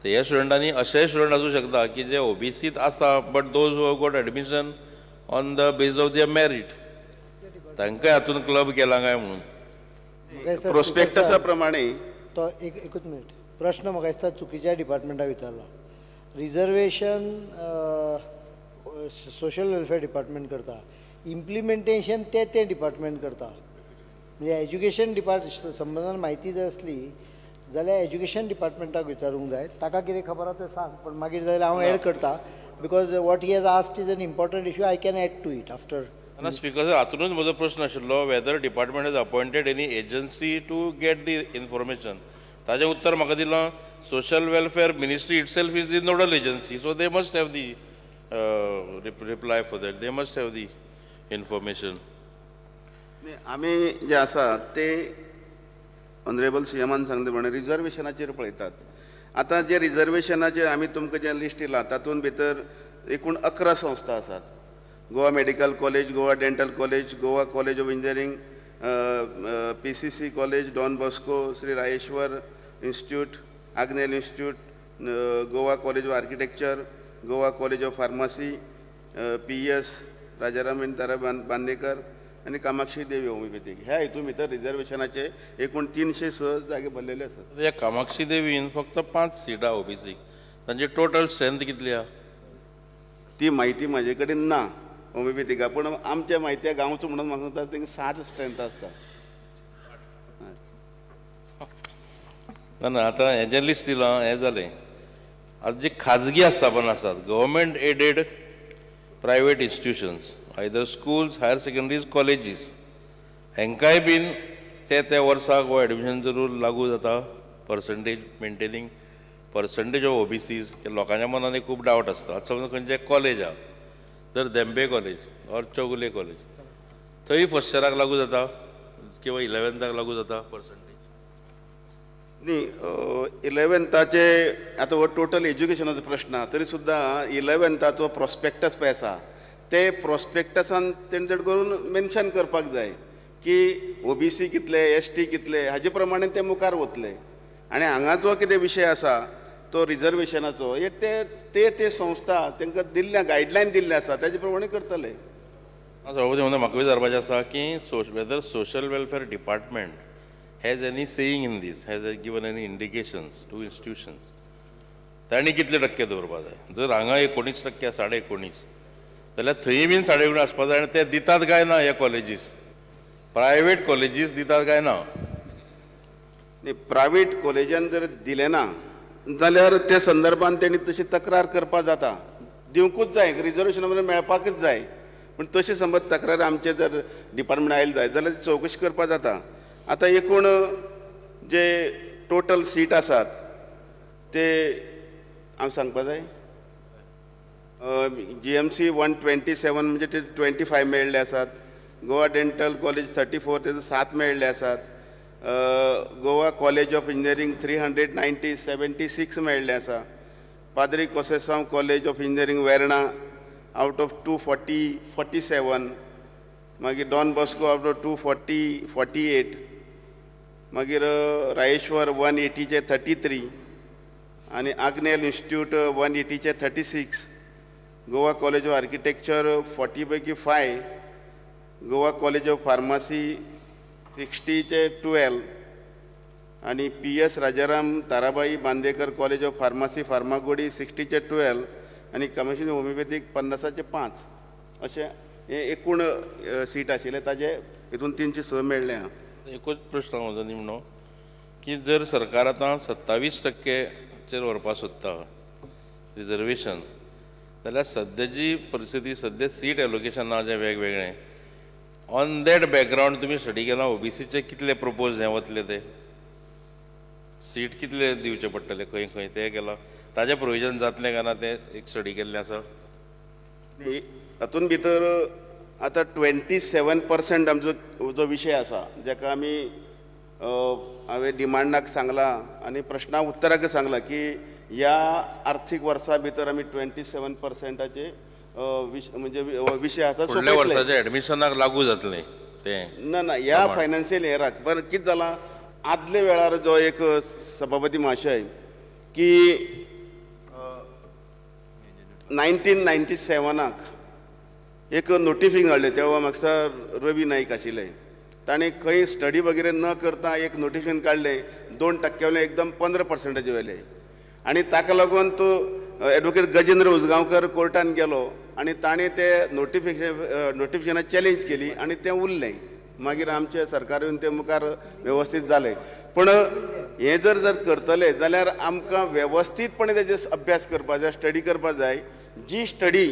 तर ह्या स्टुडंटांनी अशेय स्टुडंट आसूं शकता की जे ओबीसीत आसा but those who got admission on the base of their merit, तांकांय हातून क्लब केला काय म्हणून. प्रोस्पेक्टसा प्रमाणे तो एकूच मिनट प्रश्न म्हाका दिसता चुकीच्या डिपार्टमेंटाक विचारला. रिजर्वेशन सोशल वेलफेअर डिपार्टमेंट करता, इम्प्लिमेंटेशन ते ते डिपार्टमेंट करता. म्हणजे एज्युकेशन डिपार्ट संबंदान म्हायती जर आसली जाल्यार एज्युकेशन डिपार्टमेंटाक विचारूंक जाय, ताका कितें खबर आसा तें सांग, पूण मागीर जाल्यार हांव एड करता because what he has asked is an important issue, I can add to it after. ना स्पीकर सर, हातूनच म्हजो प्रश्न आशिल्लो whether department has appointed any agency to get the information. ताजें उत्तर म्हाका दिलां social welfare ministry itself is the nodal agency, so they must have the reply for that, they must have the information. आमी जे आसा ते honourable C एमान सांगले प्रमाणे रिजर्वेशनाचेर पळयतात. आतां जे रिजर्वेशनाचे आमी तुमकां जें लिस्ट दिलां तातूंत भितर एकूण 11 संस्था आसात. Goa medical college, Goa dental college, Goa college of engineering, PCC college, Don Bosco, Shri Rayeshwar institute, Agnel institute, Goa college of architecture, Goa college of pharmacy, PS Rajaram and Tara Bandekar आनी Kamakshi Devi homeopathic. ह्या हितून भितर रिजर्वेशनाचे एकूण 306 जागे भरलेले आसात. ह्या कामाक्षी देवीन फक्त 5 सिटां ओबीसीक, तांची टोटल स्ट्रेंथ कितली आहा ती म्हायती म्हाजे कडेन ना होमिओपॅथिका, पूण आमच्या म्हायती गांवचो म्हणून म्हाका सांगता तांकां 7 स्ट्रेंथ आसता. ना ना आतां हें जें लिस्ट दिलां हें जालें. आतां जी खाजगी आस्थापनां आसात, government aided private institutions, either schools, higher secondaries, colleges, हांकांय बीन ते त्या वर्साक हो एडमिशन जरूर लागू जाता. Percentage maintaining percentage of OBCs, लोकांच्या मनान एक खूब डावट आसता. आतां समज खंयचें कॉलेज आहा, तर Dempe college or Chowgule college, थंय फर्स्ट इयराक लागू जाता किंवा इलेवन्थाक लागू जाता पर्संटेज? न्ही, इलेवन्थाचे आतां हो टोटल एज्युकेशनाचो प्रश्न आहा, तरी सुद्दां इलेवन्थाचो प्रोस्पेक्टस पळय आसा ते प्रोस्पेक्टसान तेणें चड करून मेन्शन करपाक जाय की ओबीसी कितले, एस टी कितले, हाजे प्रमाणे ते मुखार वतले. आनी हांगा जो कितें विशय आसा तो रिजर्वेशनाचो, हे ते ते ते संस्था तांकां दिल्ल्या गायडलायन दिल्ले आसा ताजे प्रमाणे करतले. सभापती म्हणून म्हाका विचारपाचें आसा की whether social welfare department has any saying in this, has given any indications to institutions, तांणी कितले टक्के दवरपा जाय? जर हांगा 19%, 19.5 जाल्यार थंय बीन 19.5 आसपा जाय. आनी ते दितात काय ना हे कॉलेजीस, प्रायवेट कॉलेजीस दितात काय ना? न्ही, प्रायवेट कॉलेजान जर दिलें ना जाल्यार त्या संदर्भान तेणी तशी तक्रार करपा जाता, दिवंकूच जाय, रिजर्वेशना मेळपाकूच जाय. पूण तशी समज तक्रार आमचे जर डिपार्टमेंट आयले जाय जाल्यार चवकशी करपा जाता. आतां एकूण जे टोटल सीट आसात ते हांव सांगपा जाय, GMC 127 म्हणजे ते 25 मेळ्ळे आसात, गोवा डेंटल कॉलेज 34 तेजे 7 मेळ्ळे आसात, गोवा कॉलेज ऑफ इंजिनियरींग 390 76 मेळ्ळे आसा, Padre Conceicao college of engineering Verna out of 240 47, मागीर Don Bosco out of 240 48, मागीर रायेश्वर 180चे 33 आनी आग्नेल इन्स्टिट्यूट 180चे 36, गोवा कॉलेज ऑफ आर्किटेक्चर 40 पैकी 5, गोवा कॉलेज ऑफ फार्मासी 60चे 12 आनी PS Rajaram Tarabai Bandekar college of pharmacy Farmagudi 60चे 12 आनी कमिशन होमिओपॅथीक 50चे 5 अशें हे एकूण सीट आशिल्ले ताजे हितून 306 मेळ्ळे आहा. एकूच प्रश्न म्हजो निमणो की जर सरकार आतां 27%चेर व्हरपाक सोदता रिजर्वेशन, जाल्यार सद्याची परिस्थिती, सद्या सीट एलोकेशन आहा जें वेगवेगळें, ऑन that background तुमी स्टडी केला ओबीसीचे कितले प्रपोज हें वतले, ते सीट कितले दिवचे पडटले खंय खंय तें केलां, ताजें प्रोविजन जातलें काय ना तें एक स्टडी केल्लें आसा? हातूंत भितर आतां 27% आमचो जो विशय आसा जाका आमी हांवें डिमांडाक सांगलां आनी प्रश्ना उत्तराक सांगलां की ह्या आर्थीक वर्सा भितर आमी 27%चे म्हणजे विशय आसा फुडल्या वर्साच्या एडमिशनाक लागू जातलें तें? ना ना, ह्या फायनान्शियल इयराक. बरें, कितें जालां आदले वेळार जो एक सभापती महाशय की 1997 एक नोटिफिकेशन हाडलें, तेव्हा म्हाका रवी नाईक आशिल्ले, ताणें खंय स्टडी वगैरे न करता एक नोटिफिकेशन काडलें, 2% वयलें एकदम 15% वयलें आनी ताका लागून तो एडवोकेट गजेंद्र उजगांवकर कोर्टान गेलो आनी ताणें ते नोटिफिकेशनाक चॅलेंज केली आनी तें उरलें. मागीर आमचें सरकार येवन तें मुखार वेवस्थीत जालें. पूण हें जर जर करतले जाल्यार आमकां वेवस्थीतपणे तेजे अभ्यास करपा जाय, स्टडी करपा जाय. जी स्टडी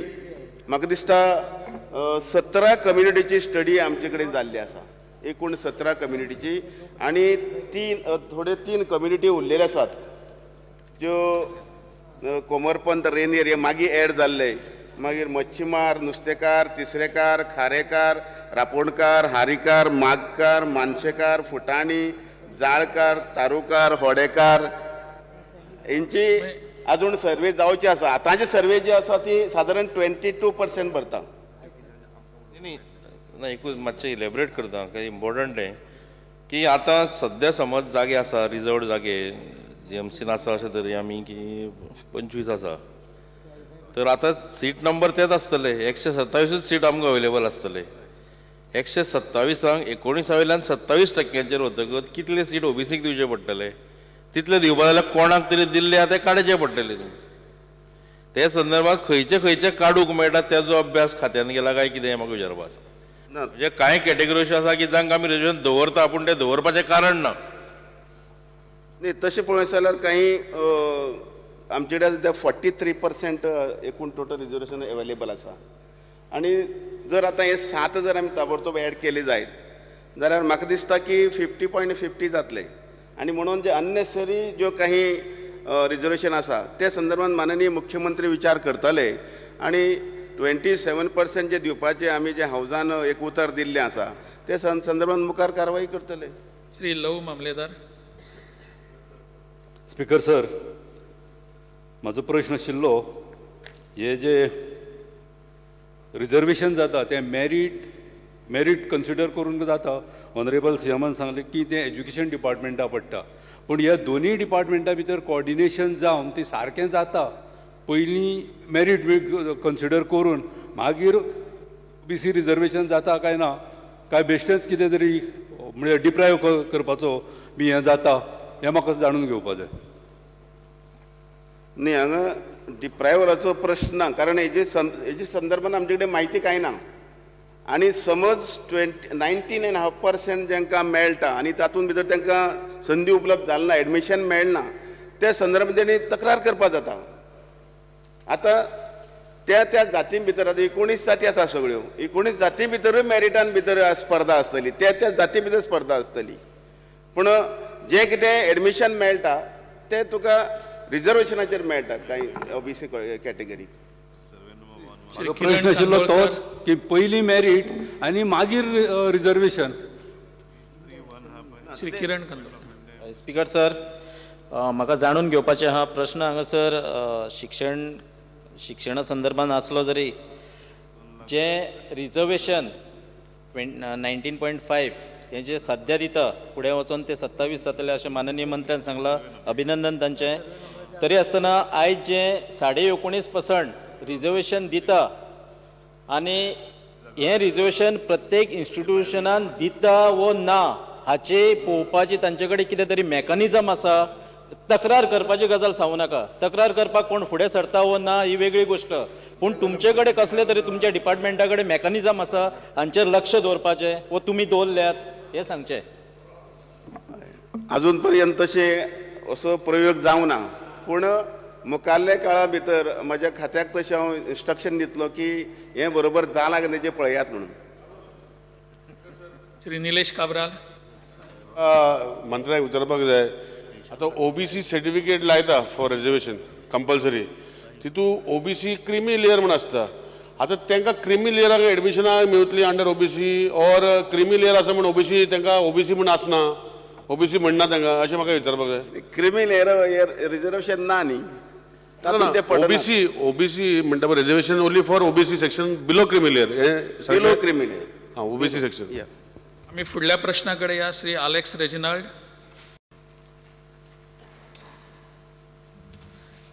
म्हाका दिसता 17 कम्युनिटीची स्टडी आमचे कडेन जाल्ली आसा, एकूण 17 कम्युनिटीची, आनी थोड्यो 3 कम्युनिटी उरलेले आसात ज्यो कोमरपंत रेन एरिया मागीर एड जाल्ले, मागीर मच्छीमार, नुस्तेकार, तिसरेकार, खारेकार, रापोणकार, हारीकार, मागकार, मानशेकार, फुटाणी, जाळकार, तारुकार, होडेकार हेंची अजून सर्वे जावची आसा. आतांची सर्वे जी आसा ती सादारण 22% भरता. न्ही ना, एकूच मातशें इलेबरेट करता, काय इम्पॉर्टंट हें की आतां सद्या समज जागे आसा, रिजर्वड जागे जीएमसीन आसा अशें तरी आमी की 25 आसा, तर आतां सीट नंबर तेच आसतले, 127 सीट आमकां अवेलेबल आसतले. 127 19 वयल्यान 27% वतकच कितले सीट ओबीसीक दिवचे पडटले, तितले दिवपा जाल्यार कोणाक तरी दिल्ले आहा ते काडचे पडटले. तुमी ते संदर्भात खंयचे खंयचे काडूंक मेळटा तेजो अभ्यास खात्यान केला काय कितें म्हाका विचारपा आसा. म्हणजे कांय कॅटेगरी अश्यो आसा की जांकां आमी रिजर्वेशन दवरता पूण तें दवरपाचें कारण ना. न्ही, तशें पळोवंक जाल्यार कांय आमचे कडेन सद्या 43% एकूण टोटल रिजर्वेशन अवेलेबल आसा आनी जर आतां हे 7 जर आमी ताबडतोब एड केले जायत जाल्यार म्हाका दिसता की 50.50 जातले. आनी म्हणून जे अननेसेसरी ज्यो काही रिजर्वेशन आसा ते संदर्भात माननीय मुख्यमंत्री विचार करतले आनी 27% जे दिवपाचे आमी जे हावजान एक उतर दिल्लें आसा ते संदर्भात मुखार कारवाई करतले. श्री लव मामलेदार. स्पीकर सर, म्हाजो प्रश्न आशिल्लो हे जे रिजर्वेशन जाता तें मेरीट कन्सिडर करून जाता. ऑनरेबल सीएमान सांगलें की तें एज्युकेशन डिपार्टमेंटा पडटा, पूण ह्या दोनूय डिपार्टमेंटा भितर कॉर्डिनेशन जावन तें सारकें जाता. पयलीं मेरीट कन्सिडर करून मागीर बीसी रिजर्वेशन जाता काय ना, काय बेश्टेंच कितें तरी म्हणजे डिप्रायव करपाचो बी हें जाता, हें म्हाका जाणून घेवपा जाय. न्ही, हांगा डिप्रायवराचो प्रश्न ना, कारण हेजे संदर्भान आमचे कडेन म्हायती कांय ना. आनी समज 19.5% जांकां मेळटा आनी तातूंत भितर तांकां संदी उपलब्ध जाली ना, एडमिशन मेळना, त्या संदर्भात तेणी तक्रार करपाक जाता. आतां त्या त्या जातीं भितर आतां 19 जाती आसा सगळ्यो, 19 जातीं भितरूय मेरिटान भितर स्पर्धा आसतली, त्या त्या जाती भितर स्पर्धा आसतली. पूण जें कितें एडमिशन मेळटा तें तुका रिजर्वेशनाचेर मेळटा कांय ओबीसी कॅटेगरी. प्रश्न आशिल्लो तोच की पयलीं मेरीट आनी मागीर reservation. Shri Kiran Kandolkar. Speaker sir, म्हाका जाणून घेवपाचें आहा प्रश्न हांगासर शिक्षणा संदर्भान आसलो जरी जें रिजर्वेशन 19.5 हें जें सद्या दिता फुडें वचून ते 27 जातलें अशें माननीय मंत्र्यान सांगलां, अभिनंदन तांचें. तरी आसतना आयज जें 19.5% रिजर्वेशन दिता आनी हें रिजर्वेशन प्रत्येक इन्स्टिट्युशनान दिता वो ना हाचे पळोवपाची तांचे कडेन कितें तरी मॅकनिजम आसा. तक्रार करपाची गजाल सांगू नाका, तक्रार करपाक कोण फुडें सरता वो ना ही वेगळी गोश्ट, पूण तुमचे कडेन कसले तरी तुमच्या डिपार्टमेंटा कडेन मॅकनिजम आसा हांचेर लक्ष दवरपाचें वो तुमी दवरल्यात हें सांगचें. अजून पर्यंत तशें असो प्रयोग जावना, पूण मुखारल्या काळा भितर म्हज्या खात्याक तशें हांव इन्स्ट्रक्शन दितलो की हें बरोबर जालां काय तेजें पळयात म्हणून. श्री निलेश काब्राल. मंत्र्याक विचारपाक जाय, आतां ओबीसी सर्टिफिकेट लायता फॉर रिजर्वेशन कंपल्सरी, तितू ओबीसी क्रिमी लेयर म्हूण आसता. आतां तांकां क्रिमी लेयराक एडमिशनां मेवतली अंडर ओबीसी, और क्रिमी लेयर आसा म्हूण ओबीसी तांकां ओबीसी म्हूण आसना, ओबीसी म्हणना तांकां, अशें म्हाका विचारपाक जाय. क्रिमी लेयर रिजर्वेशन ना न्ही, ओबीसी ओबीसी म्हणटा पळय reservation only for OBC section below creamy layer, below creamy layer, हां ओबीसी सेक्शन. आमी फुडल्या प्रश्ना कडेन या. Shri Alex Reginald.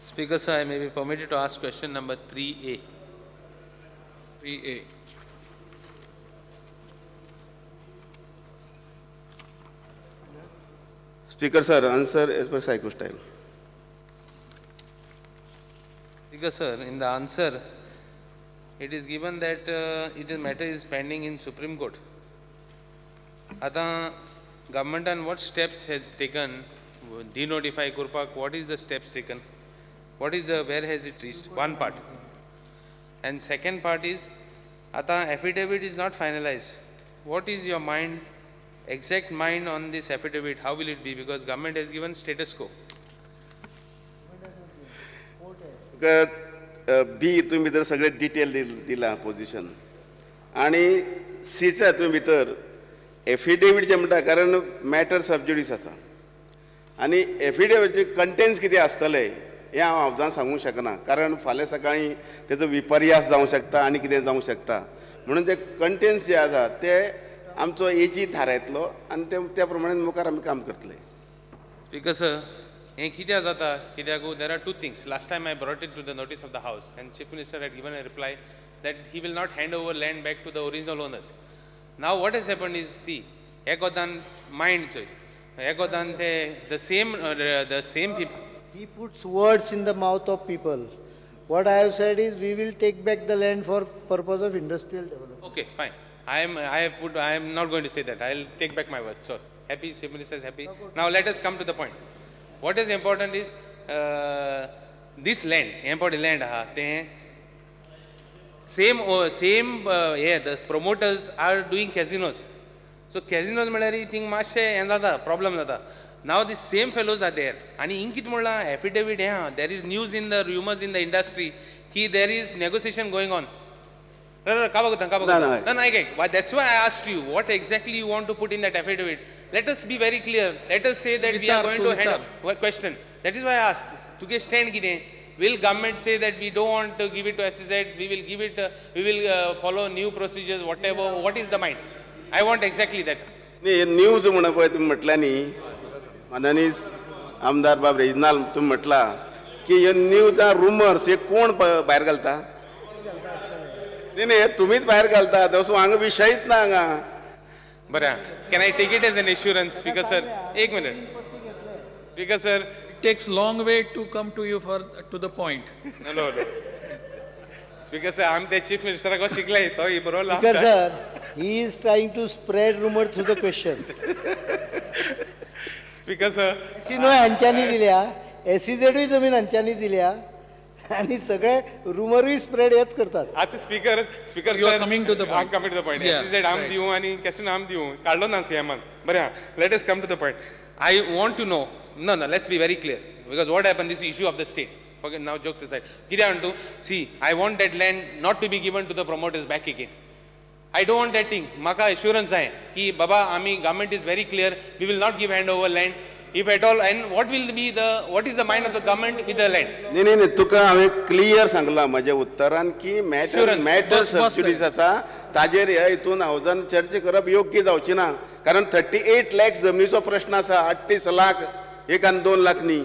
Speaker sir, I may be permitted to ask question number 3A. 3A. Speaker sir, answer as per cyclostyle. Speaker sir, in the answer, it is given that it is matter is pending in Supreme Court. Ata government and what steps has taken, denotify Kurpak, what is the steps taken? What is the, where has it reached? One part. And second part is, ata affidavit is not finalized. What is your mind, exact mind on this affidavit? How will it be? Because government has given status quo. B तुम्ही भितर सगळे detail दिला position आनी सीचा तुम्ही भितर affidavit जे म्हणटा, कारण मॅटर सबज्युडीस आसा आनी एफिडेवीटचे कंटेंट्स कितें आसतले हें हांव हांव सांगूंक शकना, कारण फाल्यां सकाळीं तेजो विपर्यास जावंक शकता आनी कितें जावंक शकता, म्हणून ते कंटेंट्स जे आसा ते आमचो एजी थारायतलो आनी ते त्या प्रमाणे मुखार आमी काम करतले. स्पीकर सर, हें कित्याक जाता कित्याक there are two things. Last time I brought it to the notice of the house and chief minister had given a reply that he will not hand over land back to the original owners. Now what has happened is, see, एकोदान mind चोय, एकोदान ते the same people. He puts words in the mouth of people. What I have said is we will take back the land for purpose of industrial development. Okay, fine. I am not going to say that. I will take back my words. So happy, Chief Minister is happy. Now let us come to the point. What is important is this land, important land, same yeah, the promoters are doing casinos. So casinos malari thing mache endada problem jata. Now the same fellows are there. Ani inkit mulla affidavit hai, there is news in the rumors in the industry ki there is negotiation going on. No, no, that's why I asked you what exactly you want to put in that affidavit. Let us be very clear. Let us say that we are going to hand up. What question? That is why I asked. To get stand kide, will government say that we don't want to give it to SEZs, we will give it, we will follow new procedures, whatever. What is the mind? I want exactly that. News म्हणून पळय तुमी म्हटल्या न्ही, माननीय आमदार बाब रेजिनाल तुमी म्हटला की हे न्यूज रुमर्स हे कोण भायर घालता? न्ही न्ही, तुमीच भायर घालता, तसो हांगा विशयच ना हांगा. बरें, can I take it as an assurance speaker sir? एक minute speaker sir, it takes long way to come to you for to the point. No no speaker sir, आमी ते चीफ मिनिस्टराक शिकले तो ही बरोबर. Speaker sir, he is trying to spread rumour through the question. Speaker sir, casino हांच्यांनी दिल्या, एसईझेडूय जमीन हांच्यांनी दिल्या आनी सगळे रुमरूय स्प्रेड हेच करतात. आतां speaker speaker you are coming to the point. I am coming to the point. SEZ आम दिवं आनी कॅसिनो आम दिवं काडलो ना सीएमान. बरें, let us come to the point. I want to know, no no, let's be very clear, because what happen, this issue of the state. Okay, now jokes aside, कित्याक म्हणटू, see, I want that land not to be given to the promoters back again. I don't want that thing. म्हाका assurance जाय की बाबा आमी government is very clear, we will not give hand over land if at all. And what will be the, what is the mind of the government with the land? न्ही न्ही न्ही, तुका हांवें क्लियर सांगलां म्हज्या उत्तरान की मॅटर मॅटर सबसिडीज आसा ताजेर ह्या हितून हावजान चर्चा करप योग्य जावची ना, कारण 38 लॅक्स जमनीचो प्रश्न आसा. 38 लाख, 1 आनी 2 लाख न्ही,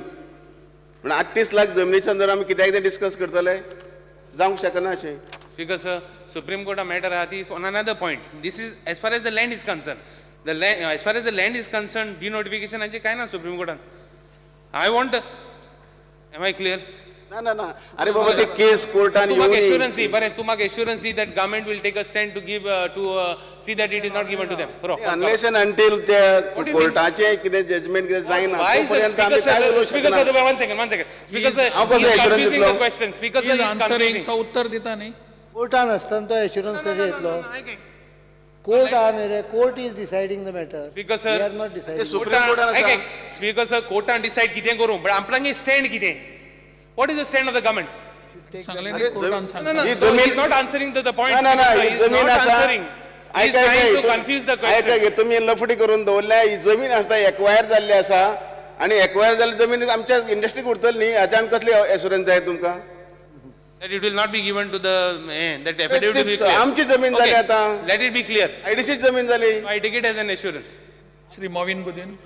पूण 38 लाख जमनीच्यान जर आमी कित्याक कितें डिस्कस करतले, जावंक शकना अशें. Speaker sir, Supreme Court matter आहा ती on another point. This is as far as the land is concern. The land, as far as the land is concerned, denotification काय ना supreme कोर्टान. I want, am I clear? ना ना ना, अरे बाबा ते केस कोर्टान तूं म्हाका एश्युरन्स दी. बरें, तूं म्हाका assurance the that government will take a stand to give to see that it is not given to them. Unless and until त्या कोर्टाचें कितें जजमेंट कितें जायना तोपर्यंत आमी काय उलोवंक स्पीकर शकना. Sir, one second, one second. Speaker sir, he is confusing the question. Speaker sir is confusing. तो उत्तर दिता न्ही. कोर्टान आसतना तो एश्युरन्स कशें येतलो? कोर्ट आहा न्ही रे, court is deciding the matter. Speaker sir, we are not deciding. Supreme कोर्टान आसा. स्पीकर सर, कोर्टान डिसायड कितें करूं, बट आपणागे स्टँड कितें? What is the stand of the government? No, no, no, he is not answering to the point. ना ना, ही जमीन आसा, He is trying to confuse the question. आयक, तुमी लफडी करून दवरल्या. ही जमीन आसता एक्वायर जाल्ली आसा आनी एक्वायर जाल्ली जमीन आमच्या इंडस्ट्रीक उरतली न्ही, हाच्यान कसली एश्युरन्स जाय तुमकां? That it will not be given to the that affidavit will be clear. आमची जमीन जाली आतां. Let it be clear. IDC जमीन जाली. I take it as an assurance. Shri Mauvin Godinho.